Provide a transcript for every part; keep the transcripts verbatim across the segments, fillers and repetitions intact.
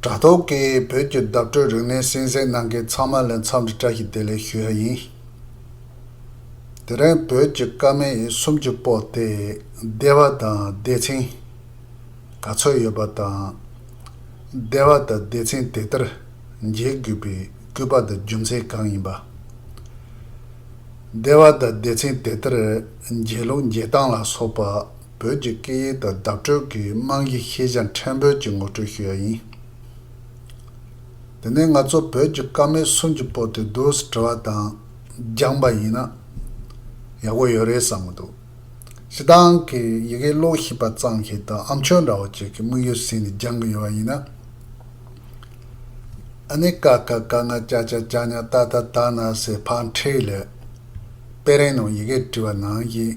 དྲ་ཐོག་གི་བོད་ཀྱི་བརྡ་སྤྲོད་རིག་གནས་གསན་གཟིགས་གནང་མཁན་ཚང་མ་ལ་འཚམས་འདྲི་བཀྲ་ཤིས་བདེ་ལེགས་ཞུ་ཡ་ཡིན། དེ་རིང་བོད་ཀྱི་བཀའ་མའི་གསུམ་གྱི་པོ་དེ་སྡེ་པ་དང་སྡེ་ཚན་ག་ཚོད་ཡོད་པ་དང་། སྡེ་པ་དང་སྡེ་ཚན་དེ་ལྟར་འབྱེད་དགོས་པའི་དགོས་པ་དང་རྒྱུ་མཚན་གང་ཡིན་པ། སྡེ་པ་དང་སྡེ་ཚན་དེ་ལྟར་འབྱེད་ལུགས་འབྱེད་སྟངས་ལ་སོགས་པ་བོད་ཀྱི་སྐད་ཡིག་དང་བརྡ་སྤྲོད་ཀྱི་རྨང་གཞི་ཤེས་བྱ་ཕྲན་བུ་ཅིག་ངོ་སྤྲོད་ཞུ་ཡ་ཡིན། དེ་ནས་ང་ཚོ་བོད་ཀྱི་བཀའ་མའི་གསུམ་གྱི་པོ་དེ་འདུག་སེ་བྲི་བ་དང་སྦྱངས་པ་ཡིན་ན་ཡག་པོ་ཡོད་རེད་བསམ་གྱི་འདུག་སྤྱིར་བཏང་གི་ཡི་གེ་ཀློག་ཤེས་པ་ཙམ་ཞིག་དང་ཨམ་ཆོས་འདྲ་བོ་ཅིག་གི་དམིགས་ཡུལ་ཟིན་ནས་སྦྱང་གི་ཡོད་པ་ཡིན་ན། ཨ་ནི་ཀ་ཁ་ག་ང་ཅ་ཆ་ཇ་ཉ་ཏ་བཏགས་དྷ་ན་ཟེར་ཕར་འཕྲེད་ལ་དཔེ་རིང་ནང་ཡི་གེ་བྲིས་པ་ནང་བཞིན་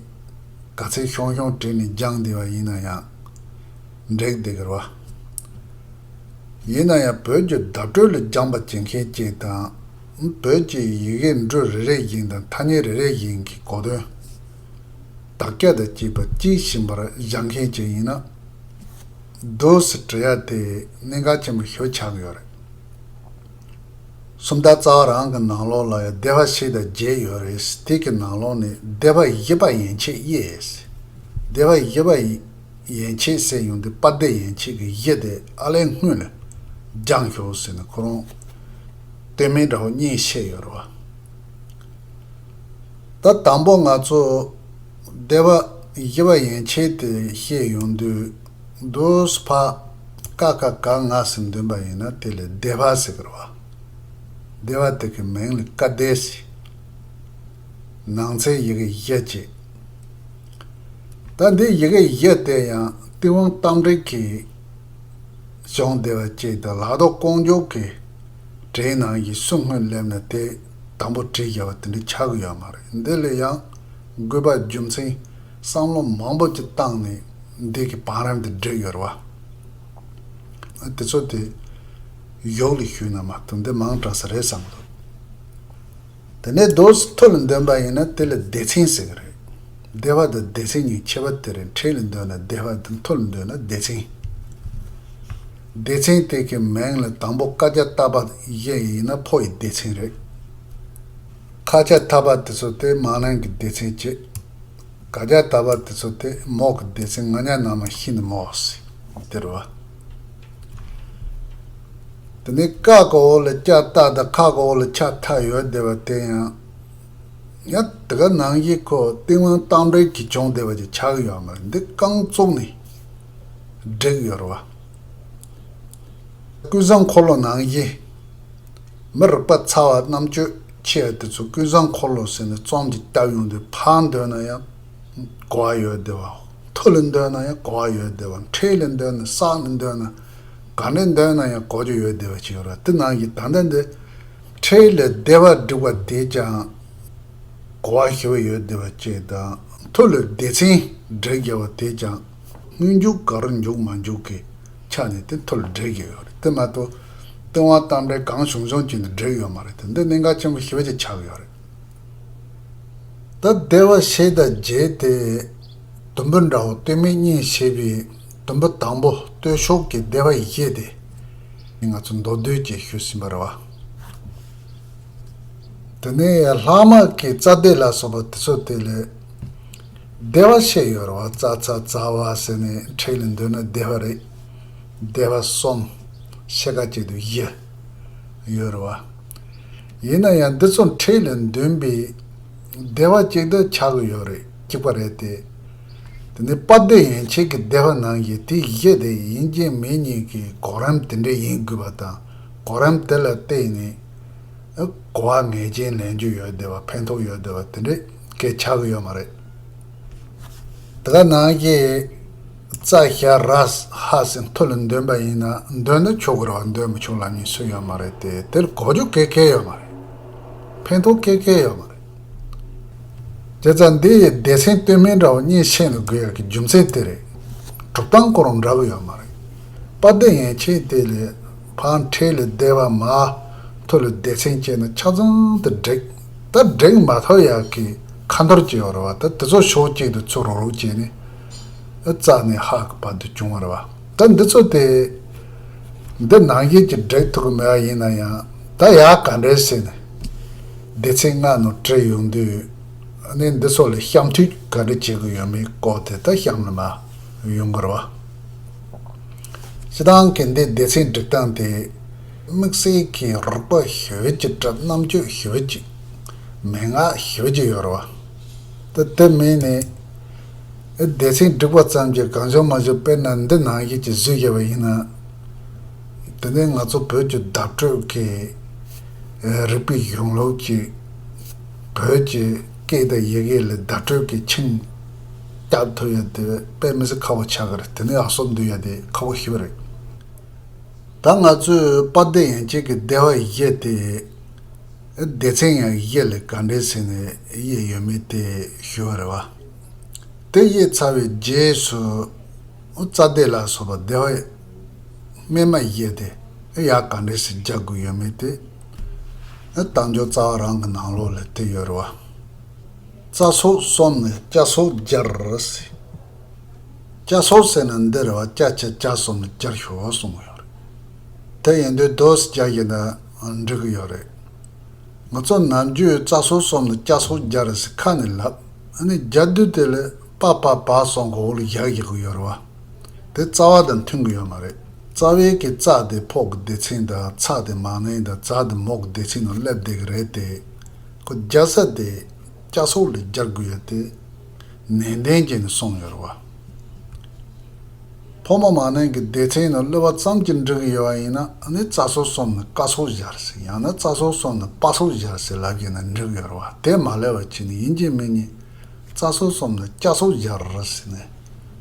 ག་ཚོད་ཤོང་ཤོང་བྲིས་ནས་སྦྱངས་བསྡད་པ་ཡིན་ན་ཡང་འགྲིག་བསྡད་ཀྱི་རེད་བ། ཡིན་ན་ཡང་བོད་ཀྱི་བརྡ་སྤྲོད་ལ་སྦྱངས་པ་བྱེད་མཁན་གཅིག་དང་། བོད་ཀྱི་ཡི་གེ་འབྲུ་རེ་རེ་བཞིན་དང་ཐ་སྙད་རེ་རེ་བཞིན་གྱི་གོ་དོན། དག་ཆ་དང་བཅས་པ་གཅིག་ཤེས་པར་སྦྱངས་མཁན་གཅིག་ཡིན་ན། འདུག་སེ་བྲི་ཡ་དེ་གནད་འགག་ཆེན་པོ་ཞིག་ཆགས་ཀྱི་ཡོད་རེད། སུམ་རྟགས་རྩ་བ་རང་གི་ནང་ལོགས་ལ་ཡང་སྡེ་པ་ཕྱེད་དང་བརྒྱད་ཡོད་རེད། དེ་གི་ནང་ལོགས་ནས་སྡེ་པ་བཞི་པ་ཡན་ཆད་དབྱེ། སྡེ་པ་བཞི་པ་ཡན་ཆད་ཟེར་ཡོང་དུས་པ་སྡེ་ཡན་ཆད་ཀྱི་བཞི་དེ་ཨ་ལས་སྔོན་ལ་སྦྱངས་ཤོག་ཟེར་ནས་ཁོ་རང་སྟོན་མིན་འདྲ་བོ་གཉིས་བཤད་ཡོད་རེད་བ། ད་དང་པོ་ང་ཚོ་སྡེ་པ་བཞི་པ་ཡན་ཆད་དེ་བཤད་ཡོང་དུས་འདུག་སེ་ཕར་ཀ་ཁ་ག་ང་ཟེར་འདོན་པ་ཡིན་ན་དེ་ལ་སྡེ་པ་ཟེར་གི་རེད་བ། སྡེ་པ་དེ་གི་མིང་ལ་ཀ་སྡེ་ཟེར། ནང་ཚན་ཡི་གེ་བཞི་བྱས། ད་འདི་ཡི་གེ་བཞི་དེ་ཡང་ཏུན་ཧོང་གཏམ་འགྲེལ་གྱི་བྱུང་བསྡད་པ་ཅིག་དང་ལྷག་རྡོར་ཀོང་ཇོ་གིས་བྲིས་ནང་བཞིན་སུ་སྔོན་སླེབས་ན་དེ་དང་པོ་བྲིས་བཞག་པ་དེ་འདྲ་ཆགས་ཀྱི་ཡོད་མ་རེད། འདི་ལ་ཡང་དགོས་པ་རྒྱུ་མཚན་བསམ་བློ་མང་པོ་ཅིག་བཏང་ནས་འདི་གི་བང་རིམ་དེ་བསྒྲིགས་ཡོད་རེད་བ། དེ་ཚོ་དེ་གཞུག་ལ་ཞུས་ན་མ་གཏོགས་འདི་མང་དྲགས་ས་རེད་བསམ་གྱི་འདུག་དེ་ནས་འདུག་སེ་མཐོ་ལ་འདོན་པ་ཡིན་ན་དེ་ལ་སྡེ་ཚན་ཟེར་གི་རེད། སྡེ་པ་དང་སྡེ་ཚན་གཉིས་ཁྱད་པར་དེ་རེད། འཕྲེད་ལ་འདོན་ན་སྡེ་པ་དང་མཐོ་ལ་འདོན་ན་སྡེ་ཚན། སྡེ་ཚན་དེ་གི་མིང་ལ་དང་པོ་ཀ་ཅ་ཏ་པ་བཞི་ཡིན་ན་ཕོ་ཡི་སྡེ་ཚན་རེད། ཁ་ཅ་ཐ་པ་དེ་ཚོ་དེ་མ་ནིང་གི་སྡེ་ཚན་བྱས། ག་ཅ་ད་པ་དེ་ཚོ་དེ་མོ་གི་སྡེ་ཚན། ང་ཉ་ན་མ་ཤི་ནི་མོ་སི་དེ་རེད་བ། དེ་ནས་ཀ་གི་འོག་ལ་ཅ་ཏ་དང་ཁ་གི་འོག་ལ་ཆ་ཐ་ཡོད་བསྡད་པ་དེ་ཡང་། ཡང་དེ་ག་ནང་བཞིན་ཁོ་ཏུན་ཧོང་གཏམ་འགྲེལ་གྱི་བྱུང་བསྡད་པ་ཅིག་ཆགས་ཡོད་མ་རེད། འདི་རྐང་བཙུགས་ནས་བསྒྲིགས་ཡོད་རེད་བ། ཀུན་བཟང་འཁོར་ལོ་ནང་བཞིན། མི་རིག་པ་ཚ་བ་རྣམ་དཔྱོད་ཆེ་བ་དེ་ཚོ་ཀུན་བཟང་འཁོར་ལོ་ཟེར་ནས་རྩོམ་གྱི་བཏབ་ཡོང་དུས་ཕར་འདོན་ན་ཡང་གོ་བ་ཡོད་བསྡད་པ། མཐོ་ལ་འདོན་ན་ཡང་གོ་བ་ཡོད་བསྡད་པ། འཕྲེད་ལ་འདོན་ན་ས་ལ་འདོན་ན་ག་འདྲ་འདོན་ན་ཡང་གོ་རྒྱུ་ཡོད་བསྡད་པ་ཅིག་ཡོད་རེད། དེ་ནང་བཞིན་ད་ལྟ་འདི་འཕྲེད་ལ་སྡེ་པ་བསྒྲིགས་པ་དེས་ཀྱང་གོ་བ་ཞེ་པོ་ཡོད་བསྡད་པ་ཅིག་དང་། མཐོ་ལ་སྡེ་ཚན་བསྒྲིགས་བཞག་པ་དེས་ཀྱང་སྔོན་འཇུག་ག་རུ་འཇུག་མ་འཇུག་གི་ཆ་ནས་དེ་མཐོ་ལ་བསྒྲིགས་ཀྱི་ཡོད་རེད། དེ་མ་གཏོགས་ཏུན་ཧོང་གཏམ་འགྲེལ་གང་བྱུང་བྱུང་བྱས་ནས་བསྒྲིགས་ཡོད་མ་རེད། དེ་འདི་གནད་འགག་ཆེན་པོ་ཞེ་པོ་ཅིག་ཆགས་ཡོད་རེད། ད་སྡེ་པ་ཕྱེད་དང་བརྒྱད་དེ་དུམ་བུ་འདྲ་བོ་སྟོད་སྨད་གཉིས་ཕྱེ་བའི་དུམ་བུ་དང་པོ་སྟོད་ཕྱོགས་ཀྱི་སྡེ་པ་བཞི་དེ་ང་ཚོ་མདོར་བསྡུས་ཀྱིས་ཞུས་ཟིན་པ་རེད་བ། དེ་ནས་ལྷག་མ་གི་ཙ་སྡེ་ལ་སོགས་པ་དེ་ཚོ་དེ་ལས་སྡེ་པ་ཕྱེད་ཡོད་རེད་བ། ཙ་ཚ་ཛ་ཝ་ཟེར་ནས་འཕྲེད་ལ་འདོན་ན་སྡེ་པ་རེད། སྡེ་པ་གསུམ་ཕྱེད་ཀ་གཅིག་ཏུ་བཞི་ཡོད་རེད་བ། ཡིན་ན་ཡང་འདི་ཚོ་འཕྲེད་ལ་འདོན་པའི་སྡེ་པ་གཅིག་ཏུ་ཆགས་ཀྱི་ཡོད་རེད། གཅིག་པ་རེད་དེ། དེ་ནས་པ་སྡེ་ཡན་ཆད་ཀྱི་སྡེ་པ་ནང་བཞིན་དེ་བཞི་དེ་ཡིན་གཅིག་མིན་གཉིས་ཀྱི་གོ་རིམ་དེ་འདྲ་ཡིན་དགོས་པ་དང་། གོ་རིམ་དེ་ལ་བརྟེན་ནས་གོ་བ་ངེས་ཅན་ལེན་རྒྱུ་ཡོད་བསྡད་པ། ཕན་ཐོགས་ཡོད་བསྡད་པ་དེ་འདྲ་གལ་ཆགས་ཀྱི་ཡོད་མ་རེད། དེ་ག་ནང་བཞིན་ཙ་ཞ་ར་ཧ་ཟེར་མཐོ་ལ་འདོན་པ་ཡིན་ན་འདོན་ན་ཆོག་གི་རེད་བ། འདོན་མི་ཆོག་ལབ་མཁན་སུ་ཡོད་མ་རེད་དེ། དེར་གོ་རྒྱུ་ག་གེ་ཡོད་མ་རེད། ཕན་ཐོགས་ག་གེ་ཡོད་མ་རེད། བྱས་ཙང་འདི་ཡི་སྡེ་ཚན་སྟོད་སྨད་འདྲ་བོ་གཉིས་ཕྱེ་ནས་དགོས་ཡག་གི་རྒྱུ་མཚན་དེ་རེད། གྲུབ་སྟངས་ཁོ་རང་འདྲ་གི་ཡོད་མ་རེད། པ་སྡེ་ཡན་ཆད་དེ་ལས་ཕར་འཕྲེད་ལ་སྡེ་པ། མར་མཐོ་ལ་སྡེ་ཚན་བྱས་ན་ཆ་ཚང་དུ་འགྲིག་ད་འགྲིག་མ་ཐུབ་ཡག་གི་ཁ་འཐོར་ཅིག་ཡོད་རེད་བ། ད་དེ་ཚོ་ཕྱོགས་གཅིག་ཏུ་ཚུར་རུག་རུག་བྱས་ནས་ཙ་ནས་ཧ་གི་བར་དུ་བྱུང་བ་རེད་བ། ད་འདི་ཚོ་དེ་ འདི་ནང་བཞིན་གྱི་འགྲིག་ཐུབ་ཀྱི་མེད་པ་ཡིན་ན་ཡང་། ད་ཡག་ག་འདྲས་ཟེར་ནས་སྡེ་ཚན་ལྔ་ནང་བྲིས་ཡོང་དུས། ཨ་ནི་འདི་ཚོ་ལ་གཤམ་མཐུད་ག་འདྲ་བྱེད་དགོས་ཡོད་མེད་སྐོར་དེ་ད་གཤམ་ལ་མར་ཡོང་གི་རེད་བ། སྤྱིར་བཏང་གི་འདི་སྡེ་ཚན་སྒྲིག་སྟངས་དེ་དམིགས་བསལ་གྱི་རིག་པ་ཞེ་པོ་ཅིག་དྲག་རྣམ་དཔྱོད་ཞེ་པོ་ཅིག་མན་ངག་ཞེ་པོ་ཅིག་ཡོད་རེད་བ། ད་དེ་མིན་ནས་སྡེ་ཚན་སྒྲིག་པ་ཙམ་གྱིས་གང་བྱུང་མང་བྱུང་དཔེར་ན་འདི་ནང་བཞིན་གྱི་བཟོས་བཞག་པ་ཡིན་ན། དེ་ནས་ང་ཚོ་བོད་ཀྱི་བརྡ་སྤྲོད་ཀྱི་རིག་པའི་གཞུང་ལུགས་ཀྱི་བོད་ཀྱི་སྐད་དང་ཡི་གེ་ལ་བརྡ་སྤྲོད་ཀྱི་ཆིངས་བརྒྱབ་ཐུབ་ཡ་དེ་དཔེ་མི་སྲིད་ཁག་པོ་ཆགས་ཀྱི་རེད། དེ་ནས་ཨ་སོ་འདུལ་ཡ་དེ་ཁག་པོ་ཞེ་པོ་རེད། ད་ང་ཚོས་དཔལ་ལྡན་ཡན་ཆད་ཀྱི་སྡེ་པ་བཞི་དེ་སྡེ་ཚན་ཡང་བཞི་ལ་ག་འདྲས་ཟེར་ནས་དབྱེ་ཡོད་མེད་དེ་ཞུ་བ་རེད་བ། དེ་དབྱེ་ཚར་བའི་རྗེས་སུ་རྩ་སྡེ་ལ་སོགས་པ་སྡེ་པ་སྨད་མ་བཞི་དེ་ཡག་ག་འདྲས་ཟེར་རྒྱག་དགོས་ཡོད་མེད་དེ་རྟགས་འཇུག་རྩ་བ་རང་གི་ནང་ལོགས་ལ་དེ་ཡོད་རེད་བ། རྩ་སོགས་གསུམ་ནས་སྐྱ་སོགས་སྦྱར་ཟེར། སྐྱ་སོགས་ཟེར་ན་འདི་རེད་བ། སྐྱ་ཆ་སྐྱ་གསུམ་ནས་སྦྱར་ཤོག་གསུངས་ཡོད་རེད། དེ་ཡིན་དུས་དོ་སྦྱར་ཡིན་ན་འགྲིག་གི་ཡོད་རེད། ང་ཚོ་ནམ་རྒྱུན་རྩ་སོགས་གསུམ་ནས་སྐྱ་སོགས་སྦྱར་ཟེར་ཁ་ནས་ལབ། ཨ་ནི་སྦྱར་དུས་དེ་ལ་པ་ཕ་བ་གསུམ་གྱི་འོག་ལ་བཞག་བཞག་གི་ཡོད་རེད་བ། དེ་རྩ་བ་དང་མཐུན་གི་ཡོད་མ་རེད། རྩ་བའི་གི་ཙ་དེ་ཕོ་གི་སྡེ་ཚན་དང་། ཚ་དེ་མ་ནིང་དང་། ཛ་དེ་མོ་གི་སྡེ་ཚན་ནང་སླེབས་བསྡད་གི་རེད་དེ། ཁོ་སྦྱར་ས་དེ་སྐྱ་སོགས་ལ་སྦྱར་དགོས་ཡ་དེ་ནན་ཏན་བྱས་ནས་གསུངས་ཡོད་རེད་བ། ཕོ་མོ་མ་ནིང་གི་སྡེ་ཚན་ནང་སླེབས་པ་ཙམ་གྱིས་འགྲིག་གི་ཡོད་པ་ཡིན་ན། ཨ་ནི་རྩ་སོགས་གསུམ་ནས་ཀ་སོགས་སྦྱར་ཟེར། ཡང་ན་རྩ་སོགས་གསུམ་ནས་པ་སོགས་སྦྱར་ཟེར་ལབ་ཡིན་ན་འགྲིག་གི་ཡོད་རེད་བ། དེ་མ་སླེབས་པ་བྱས་ནས་ཡིན་གཅིག་མིན་གཉིས་རྩ་སོགས་གསུམ་ནས་སྐྱ་སོགས་སྦྱར་ཟེར་ནས་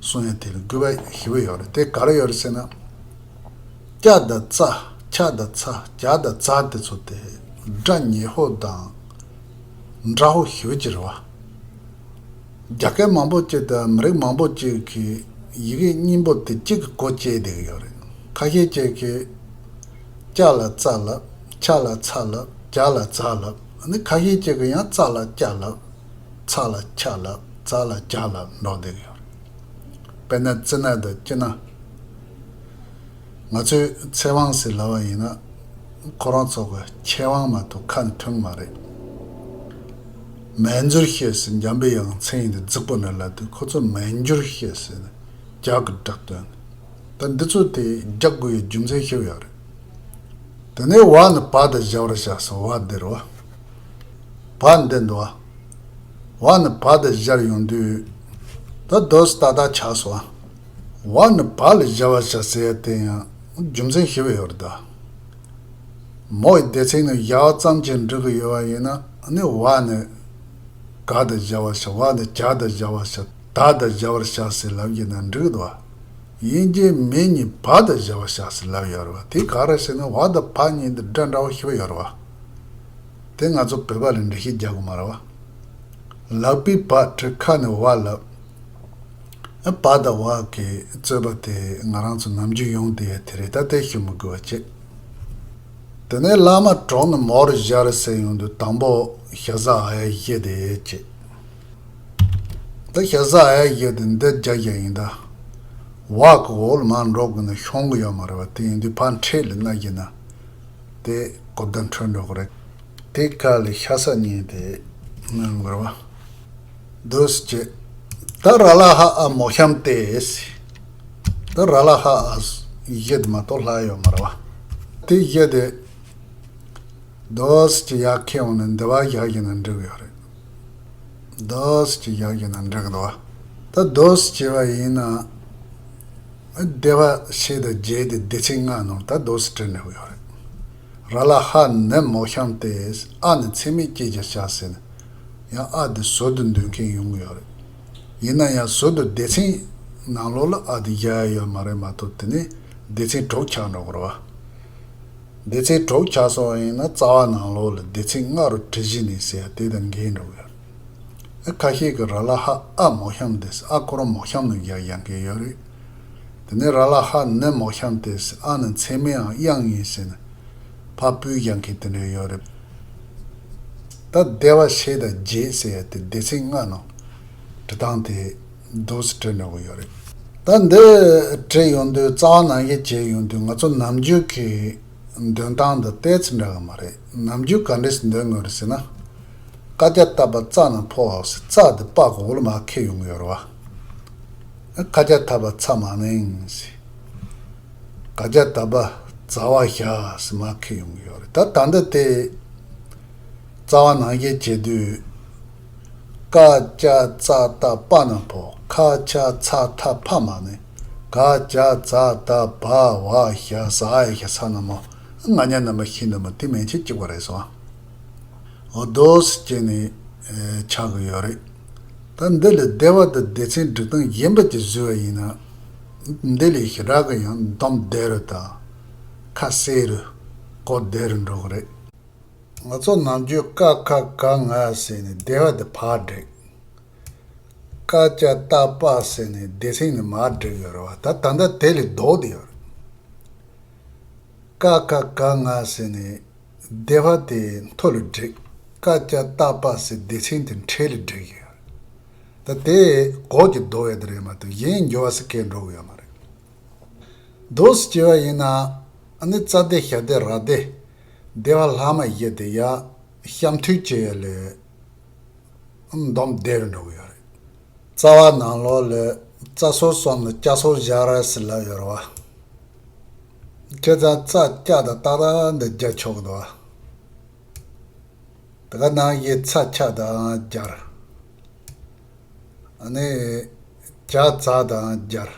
གསུང་ཡ་དེ་ལ་དགོས་པ་ཞེ་པོ་ཡོད་རེད། དེ་ག་རེ་ཡོད་རེད་ཟེར་ན། སྐྱ་དང་ཙ། ཆ་དང་ཚ། ཇ་དང་ཛ་དེ་ཚོ་དེ་སྒྲ་ཉེ་ཤོས་དང་འདྲ་པོ་ཞེ་པོ་ཅིག་རེད་བ། རྒྱ་སྐད་མང་པོ་ཅིག་དང་མི་རིགས་མང་པོ་ཅིག་གིས་ཡི་གེ་སྙིང་པོ་དེ་གཅིག་གི་གོ་བཅད་བསྡད་ཀྱི་ཡོད་རེད། ཁ་ཤས་ཅིག་གིས་སྐྱ་ལ་ཙ་ལབ། ཆ་ལ་ཚ་ལབ། ཇ་ལ་ཛ་ལབ། ཨ་ནི་ཁ་ཤས་ཅིག་གིས་ཡང་ཙ་ལ་སྐྱ་ལབ། ཚ་ལ་ཆ་ལབ། ཛ་ལ་ཇ་ལབ་འགྲོ་བསྡད་ཀྱི་ཡོད་རེད། དཔེར་ན་ཙི་ན་དང་ཅི་ན། ང་ཚོའི་ཚེ་དབང་ཟེར་ལབ་པ་ཡིན་ན། ཁོ་རང་ཚོ་གི་ཆེ་དབང་མ་གཏོགས་ཁ་ནས་ཐོན་མ་རེད། མེ་འཛུར་ཤེས་ཟེར་འཇམ་པའི་དབྱངས་མཚན་ཡིན་དུས་རྫིག་པོ་ནས་ལབ་དུས་ཁོ་ཚོ་མེ་འཇུར་ཤེས་ཟེར་ནས་ཇ་གི་སྒྲ་བཏོན། ད་འདི་ཚོ་དེ་རྒྱག་དགོས་ཡའི་རྒྱུ་མཚན་ཞིག་ཡོད་རེད། དེ་ནས་བ་ནི་བ་དང་སྦྱར་བར་བྱ་ཟེར། བ་འདིར་བ། བ་འདི་འདུག་བ། བ་ནི་བ་དང་སྦྱར་ཡོང་དུས། ད་དོ་སི་ཏག་ཏག་ཆགས་སོང་། བ་ནི་བ་ལ་སྦྱར་བར་བྱ་ཟེར་ཡ་དེ་ཡང་རྒྱུ་མཚན་ཞིག་ཡོད་རེད་ད། མོ་ཡི་སྡེ་ཚན་ནི་སྦྱར་བ་ཙམ་གྱིས་འགྲིག་གི་ཡོད་པ་ཡིན་ན། ནི་བ་ནི་ག་དང་སྦྱར་བར་བྱ། བ་ནི་གྱ་དང་སྦྱར་བར་བྱ། ད་དང་སྦྱར་བར་བྱ་ཟེར་ལབ་ཀྱི་ན་འགྲིག་འདུག་བ། ཡིན་གཅིག་མིན་གཉིས་བ་དང་སྦྱར་བར་བྱ་ཟེར་ལབ་ཡོད་རེད་བ། དེ་ག་རེ་ཟེར་ན་བ་དང་བ་གཉིས་འདི་སྒྲ་འདྲ་བོ་ཞིག་ཡོད་རེད་བ། དེ་ང་ཚོ་བོད་པ་ལ་འགྲེལ་བཤད་རྒྱག་གི་མ་རེད་བ། ལག་པའི་བ་བྲི་ཁ་ནས་བ་ལབ། བ་དང་བ་གི་རྩོད་པ་དེ་ང་རང་ཚོ་ནམ་རྒྱུན་ཡོང་བསྡད་ཡ་དེ་རེད། ད་དེ་ཞུ་མི་དགོས་པ་བྱེད། དེ་ནས་བླ་མ་གྲོགས་ནི་མོར་སྦྱར་ཟེར་ཡོང་དུས་དང་པོ་ཞ་ཟ་འ་ཡ་བཞི་དེ་བྱེད། ད་ཞ་ཟ་འ་ཡ་བཞི་དེ་འདི་རྒྱག་ཡ་ཡིན་ད། བ་གི་འོག་ལ་མར་འགྲོ་དགོས་ན་ཤོང་གི་ཡོད་མ་རེད་བ། དེ་ཡིན་དུས་ཕར་འཕྲེད་ལ་མནན་གྱི་ན། དེ་གོ་བརྡ་འཕྲོད་འགྲོ་གི་རེད། དེ་ཁ་ལ་ཤ་ས་གཉིས་དེ་མནན་དགོས་རེད་བ། དོ་སི་ཅེ། ད་ར་ལ་ཧ་འ་མོ་གཤམ་སྟེ་ཟེར། ད་ར་ལ་ཧ་འ་བཞི་དེ་མ་གཏོགས་ལྷག་ཡོད་མ་རེད་བ། དེ་བཞི་དེ། དོ་སི་ཅེ་ཡར་ཁྱེར་འོང་ནས་འདི་བ་བཞག་བཞག་ན་འགྲིག་ཡོད་རེད། དོ་སི་ཅེ་བཞག་བཞག་ན་འགྲིག་འདུག་བ། ད་དོ་སི་ཅེ་བ་ཡིན་ན། སྡེ་པ་ཕྱེད་དང་བརྒྱད་དེ་སྡེ་ཚན་ལྔ་ནང་ད་དོ་སི་བྲིས་ནས་ཡོད་རེད། ར་ལ་ཧ་ནི་མོ་གཤམ་སྟེ། འ་ནི་མཚན་མེད་སྐྱེ་བྱ་བྱ་ཟེར་ནས། ཡང་འ་དེ་ཟུར་དུ་འདོན་མཁན་ཡོང་གི་ཡོད་རེད། ཡིན་ན་ཡང་ཟུར་དུ་སྡེ་ཚན་ནང་ལོགས་ལ་འ་དེ་བཞག་ཡ་ཡོད་མ་རེད་མ་གཏོགས། དེ་ནས་སྡེ་ཚན་དྲུག་ཆགས་འགྲོ་གི་རེད་བ། སྡེ་ཚན་དྲུག་ཆགས་སོང་བ་ཡིན་ན་རྩ་བ་ནང་ལོགས་ལ་སྡེ་ཚན་ལྔ་རུ་བྲི་གཞི་ནས་ཟེར་ཡ་དེ་དང་འགལ་འགྲོ་གི་ཡོད་རེད། ཨ་ཁ་ཤས་ཀྱིས་ར་ལ་ཧ་འ་མོ་གཤམ་སྟེ་ཟེར། འ་ཁོ་རང་མོ་གཤམ་ནས་བཞག་ཡ་མཁན་ཡོད་རེད། དེ་ནས་ར་ལ་ཧ་ནི་མོ་གཤམ་སྟེ་ཟེར། འ་ནི་མཚན་མེད་འམ་དབྱངས་ཡིན་ཟེར་ནས་ཕར་སྤུས་བཞག་མཁན་དེ་འདྲ་ཡོད་རེད། ད་སྡེ་པ་ཕྱེད་དང་བརྒྱད་ཟེར་ཡ་དེ་སྡེ་ཚན་ལྔ་ནང་བྲི་སྟངས་དེ་དོ་སི་བྲིས་འགྲོ་གི་ཡོད་རེད། ད་འདི་བྲིས་ཡོང་དུས་རྩ་བ་ནང་བཞིན་བྱས་ཡོང་དུས་ང་ཚོ་ནམ་རྒྱུན་གྱི་འདོན་སྟངས་འདི་ཏོག་ཙམ་འདྲ་གི་མ་རེད། ནམ་རྒྱུན་ག་འདྲས་སེ་འདོན་དགོས་རེད་ཟེར་ན། ཀ་ཅ་ཏ་པ་ཙ་ན་ཕོ་ཟེར། ཙ་དེ་པ་གི་འོག་ལ་མར་འཁེལ་ཡོང་གི་ཡོད་རེད་བ། ཀ་ཅ་ཏ་པ་ཙ་མ་ནིང་ཟེར། ག་ཇ་ད་བ་ཙ་བ་ཞ་ཟེར་མར་འཁེལ་ཡོང་གི་ཡོད་རེད། ད་ད་འདི་དེ་རྩ་བ་ནང་བཞིན་བྱེད་དུས། ཀ་ཅ་ཙ་ཏ་པ་ན་ཕོ། ཁ་ཆ་ཚ་ཐ་ཕ་མ་ནི། ག་ཇ་ཙ་ད་བ་བ་ཞ་ཟ་ཡ་ཞ་ས་ན་མོ། ང་ཉ་ན་མ་ཤི་ན་མོ། དེ་མན་ཆད་གཅིག་པ་རེད་སོང་། འོ་དོ་སི་ཅེ་ནི་ཆགས་ཀྱི་ཡོད་རེད། ད་འདི་ལས་སྡེ་བ་དང་སྡེ་ཚན་སྒྲིག་སྟངས་གཞན་པ་ཅིག་བཟོས་པ་ཡིན་ན། འདི་ལས་ཞེ་དྲག་གི་ཡང་འདོམས་སྡེ་རུ་དང་། ཁ་གསལ་རུ། གོ་བདེ་རུ་འགྲོ་གི་རེད། ང་ཚོ་ནམ་རྒྱུན་ཀ་ཁ་ག་ང་ཟེར་ནས་སྡེ་བ་དེ་ཕར་བསྒྲིགས། ཀ་ཅ་ཏ་པ་ཟེར་ནས་སྡེ་ཚན་ནས་མར་བསྒྲིགས་ཡོད་རེད་བ། ད་ད་ལྟ་དེ་ལས་ལྡོག་བསྡད་ཡོད་རེད། ཀ་ཁ་ག་ང་ཟེར་ནས་སྡེ་བ་དེ་མཐོ་ལ་བསྒྲིགས། ཀ་ཅ་ཏ་པ་ཟེར་སྡེ་ཚན་དེ་འཕྲེད་ལ་བསྒྲིགས་ཡོད་རེད། ད་དེ་གོ་གི་ལྡོག་ཡོད་དེ་རེད་མ་གཏོགས་གཞན་འགྱུར་བ་ཟེར་གང་འགྲོ་གི་ཡོད་མ་རེད། དོ་སི་ཅེ་བ་ཡིན་ན། ཨ་ནི་ཙ་སྡེ་ཞ་སྡེ་ར་སྡེ། སྡེ་བ་ལྷག་མ་བཞི་དེ་ཡ་གཤམ་མཐུད་བྱས་ཡ་ལས་འདོམས་སྡེ་རུ་འགྲོ་གི་ཡོད་རེད། རྩ་བ་ནང་ལོགས་ལ་རྩ་སོར་གསུམ་ལ་ཅ་སོར་བཞག་ར་ཟེར་ལབ་ཡོད་རེད་བ། བྱས་ཙང་ཙ་ཅ་དང་ཏ་ཏ་འདི་སྦྱར་ཆོག་གི་འདུག་བ། དེ་ག་ནང་བཞིན་ཚ་ཆ་དང་སྦྱར། ཨ་ནི་ཇ་ཛ་དང་སྦྱར།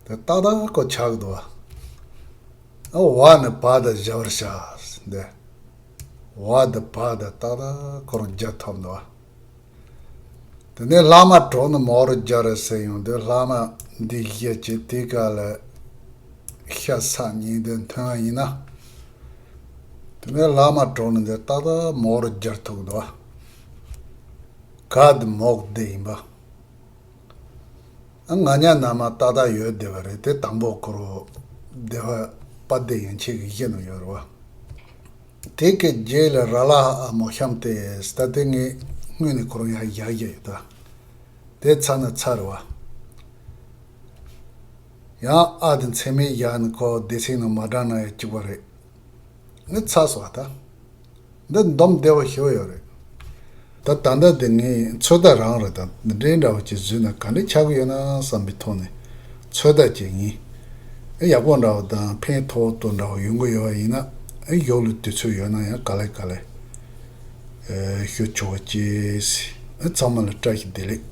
དེ་ཏག་ཏག་ཁོ་ཆགས་འདུག་བ། ཨ་བ་ནི་བ་དང་སྦྱར་བར་བྱ། འདི་བ་དང་བ་དང་ཏག་ཏག་ཁོ་རང་སྦྱར་ཐུབ་འདུག་བ། དེ་ནས་ལྷག་མ་གྲོགས་ནི་མོ་རུ་སྦྱར་ཟེར་ཡོང་དུས་ལྷག་མ་འདི་བཞི་བྱས་དེ་ག་ལ་ཤ་ས་གཉིས་དེ་མཐུན་པ་ཡིན་ན། དེ་ནས་ལྷག་མ་གྲོགས་ནི་འདི་ཏག་ཏག་མོ་རུ་སྦྱར་ཐུབ་འདུག་བ། ག་དེ་མོག་དེ་ཡིན་པ། ང་ཉ་ན་མ་ཏག་ཏག་ཡོད་བསྡད་པ་རེད། དེ་དང་པོ་ཁོ་རོ་སྡེ་བ་པ་སྡེ་ཡན་ཆད་ཀྱི་གཞི་ནང་ཡོད་རེད་བ། དེ་གི་རྗེས་ལ་ར་ལ་ཧ་ཨ་མོ་གཤམ་དེ་ད་དེ་ངས་སྔོན་ནས་ཁོ་རང་ཡར་བཞག་བཞག་ཡོད་ད། དེ་ཚ་ན་ཚ་རེད་བ། ཡང་ཨ་དེ་མཚན་མེད་བཞག་ནས་ཁོ་སྡེ་ཚན་ནང་མ་དྲངས་ན་ཡང་གཅིག་པ་རེད། ནི་ཚ་སོ་ད། འདི་འདོམས་བདེ་བོ་ཞེ་པོ་ཡོད་རེད། ད་ད་ལྟ་འདི་ངས་ཚོད་ལྟ་རང་རེད་ད། འདི་འདྲའི་འདྲ་བོ་ཅིག་བཟོས་ན་ག་འདྲ་ཆགས་ཀྱི་ཡོད་ན་བསམ་པའི་ཐོག་ནས་ཚོད་ལྟ་བྱེད་ཡིན། ཨེ་ཡག་པོ་འདྲ་བོ་དང་ཕན་ཐོགས་ཏོ་འདྲ་བོ་ཡོང་གི་ཡོད་པ་ཡིན་ན། ཨེ་གཞུག་ལ་དུས་ཚོད་ཡོད་ན་ཡང་ག་ལེ་ག་ལེ་ཨེ་ཞུ་ཆོག་ཅེས། ཨེ་ཚང་མ་ལ་བཀྲ་ཤིས་བདེ་ལེགས།